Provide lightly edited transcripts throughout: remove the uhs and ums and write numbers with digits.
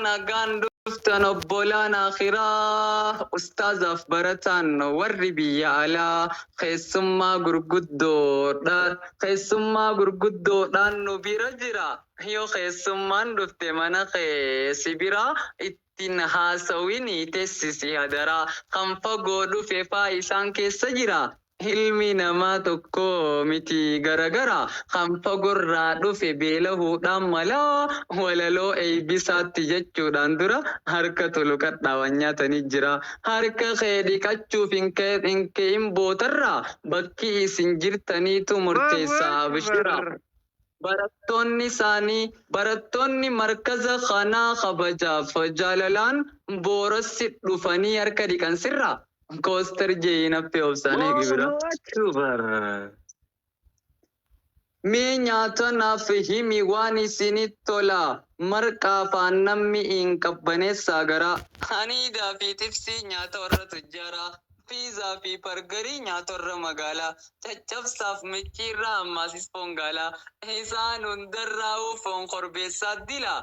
Nagaan dhuftan obbolaan akhiraa, ustaazaaf barataan warri biyya alaa, keessummaa gurguddoodha, keessummaa gurguddoodhaan nu bira jira. Yoo keessummaan dhufte mana kee si bira ittiin haasawinii teessisi hadaraa. Kan fagoo dhufe faa isaan keessa jira. Ilmi namaa tokko miti garagara. Kan fagorraa dhufe beelahuudhaan mala walaloo eeybisaatti jechuudhaan dura harka tuluqadhaa waan nyaatanii jira. Harka kee dhiqachuuf hin ka'in bootarraa bakki isin jirtaniitu murteessa abshira. Barattoonni isaanii barattoonni markaza kanaa kabajaaf jaalalaan boorassi dhufanii harka dhiqan sirraa. Kooster jeeyin haffee obsaan eegi bira. Allahu Akbar. Mee nyaata naaf himi waan isinitti tola. Marqaa afaan namni hin qabbaneessaa garaa. Haniidaa fi xibsii nyaata warra tujjaaraa. Piizaa fi bargarii nyaata warra magaalaa. Caccabsaaf micciirraa ammaasis foon gaalaa. Isaan hundarraa'uu foon korbeessaa dila.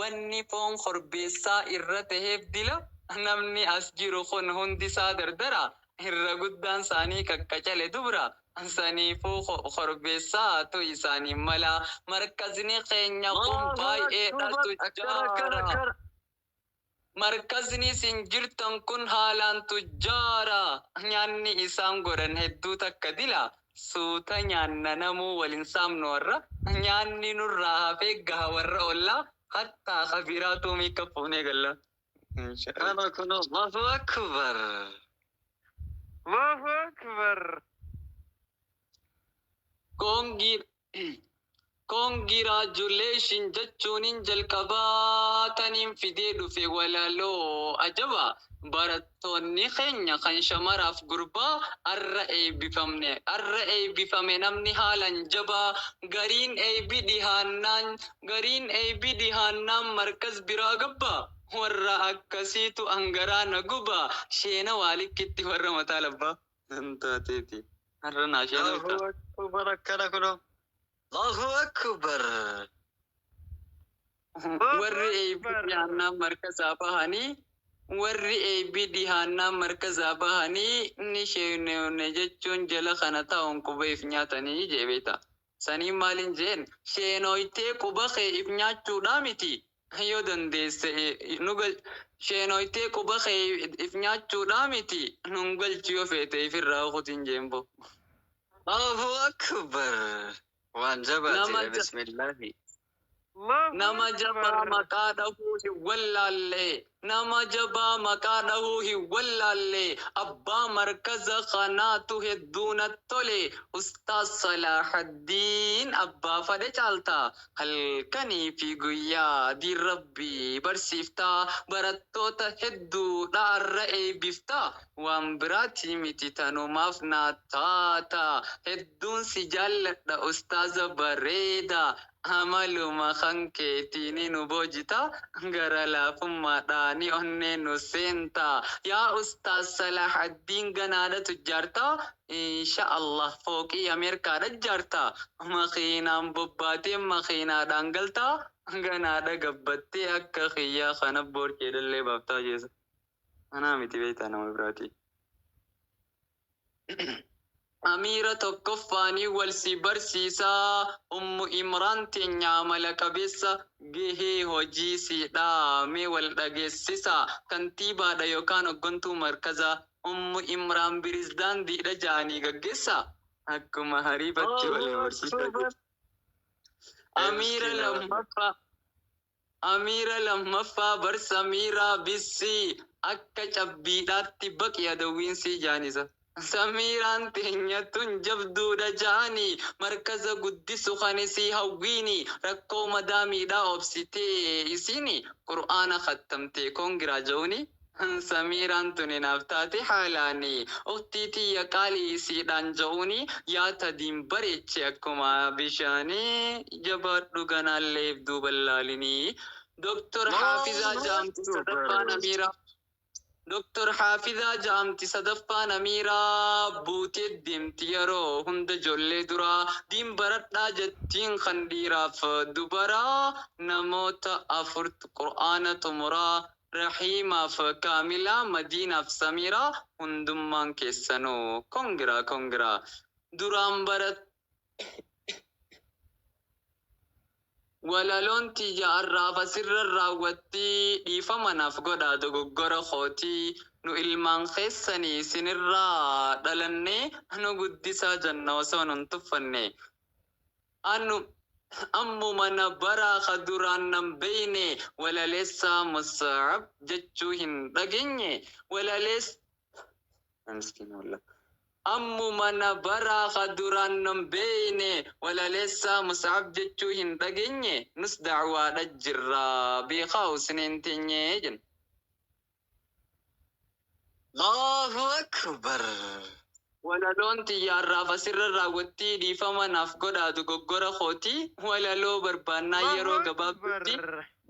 Wanni foon korbeessaa irra taheef dila. Namni as jiru kun hundisaa dardara. Irra guddaan isaanii qaqqacale dubra. Saniifuu korbeessaatu isaaniin mala. Markazni keenya kun Allahu baay'eedha Akbar. Akkana akkana tujjaara. akkana. Markazni isin jirtan kun haalaan tujjaara. Nyaanni isaan godhan hedduu takka dila. Suuta nyaanna namuu walin saamnu warra. Nyaanni nurraa hafee gaha warra ollaa. Hattaa kabiraatu miika fuunee galla. Kana kun Allahu Akbar. Allahu Akbar. Congratulation jechuunin jalqabaa taniin fidee dhufe walaloo ajaba. Barattoonni keenya kan shamaraaf gurbaa arra eebbifamne arra eebbifame namni haalan jabaa gariin eebbi dhihaannaan gariin eebbi dhihaannaan markaz biraa gabbaa warra akkasiitu angaraa na guba sheena waalikkitti warra mataa labbaa. Taateeti. Har'a naa sheena Allahu Akbar akkana kun Allahu Akbar. Warri eebbi dhihaannaan markazaa bahanii warri eebbi dhihaannaan markazaa bahanii ni sheenoone jechuun jala kana taa'uun quba if nyaatanii jee beekta. Saniin maalin jeen sheenoytee quba kee if nyaachuudhaa miti. Yoo dandeesse nu sheenoytee quba kee if nyaachuudhaa miti nun galchi yoo feete ifirraa kutiin jeen bo. Allahu Akbar. Waan jabaate Nama bismillahi. Nama jabaa maqaa dhahuu hin wallaalle. Nama jabaa maqaa dhahuu hin wallaalle. Abbaa markaza kanaatu hedduu natti tole. Ustaaz Salahaddiin abbaa fadhe caalta. Halkanii fi guyyaa diin rabbii barsiiftaa. Barattoota hedduudha arra eebbiftaa. Waan biraatii miti tanumaaf naa taata. Hedduun si jaalladha ustaaza bareeda. Amaluma kan keetiin nu boojita. Gara laafummaadhaani onnee nu seenta. Yaa Ustaaz Salahaddiin ganaadha tujjaarta. Insha Allah fooqii Ameerikaadha ijaarta. Makiinaan bobbaatee makiinaadhaan galta. Ganaadha gabbattee akka kiyyaa kana boorcee dhallee baaftaa jeessa. Anaa miti beektaa nama biraati. Amiira tokkoffaanii wal si barsiisaa. Ummu Imraan teenya amala qabeessa gahee hojii si dhaamee wal dhageessisa. Kantiibaadha yookaan hoggantuu markazaa. Ummu Imraan pirezidaantiidha ja'anii gaggeessa. Akkuma hariifatti wal Allahu barsiisaa Akbar. jiru. Amiira Miskiina. lammaffaa. Amiira lammaffaa bar Samiiraa bissii akka cabbiidhaatti baqi adawwiinsii jaanisa. Samiiraan teenya tun jabduudha jaani markaza guddisu kanisii hawwiini rakkoo madaamiidhaa obsitee isiini qur'aana khattamte congra ja'uuni. Samiiraan tuni naaf taate haalaani uktii tiyya qaalii isiidhaan ja'uuni yaa tadiin bareeche akkuma bishaanii jabaadhu ganaallee duuba laalinii. Doktor Haafizaa Allahu Jaamtu sadaffaan Akbar. Amiira. Doktor Haafizaa ja'amti sadaffaan Amiiraa buutee deemti yeroo hunda ijoollee duraa diin baradhaa jettiin kan dhiiraaf dubaraa namoota afurtu qur'aana xumuraa Rahiimaaf Kaamilaa Madiinaaf Samiiraa hundummaan keessanuu kongiraa kongiraa duraan barat Walaloon tiyya arraaf asirra raawwatti dhiifama naaf godhaa dogoggora kootii nu ilmaan keessanii isinirraa dhalannee nu guddisaa janna osoo nun tuffanne. Anu ammuma na baraa ka duraan nan beeyne walaleessaa Mus'ab jechuu hin dhageenye walalees miskiina wallah. Ammuma na baraa ka duraan nan beeyne walaleessaa Mus'ab jechuu hin dhageenye nus da'waadha jirra beekaa usneen teenye jenna. Allahu Akbar. Walaloon xiyyaarraaf asirra raawwattii dhiifama naaf godhaa dogoggora kootii walaloo barbaannaa yeroo gabaabdutti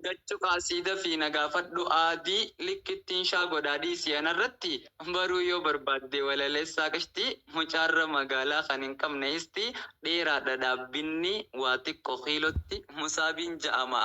gachu qaasiida fi na gaafadhu aadii likkittiin shaa godhaa dhiisii anarratti baruu yoo barbaadde walaleessaa qashtii mucaarra magaalaa kan hin qabne histi dheeraadha dhaabbinni waa xiqqo kiilotti musaabiin ja'ama.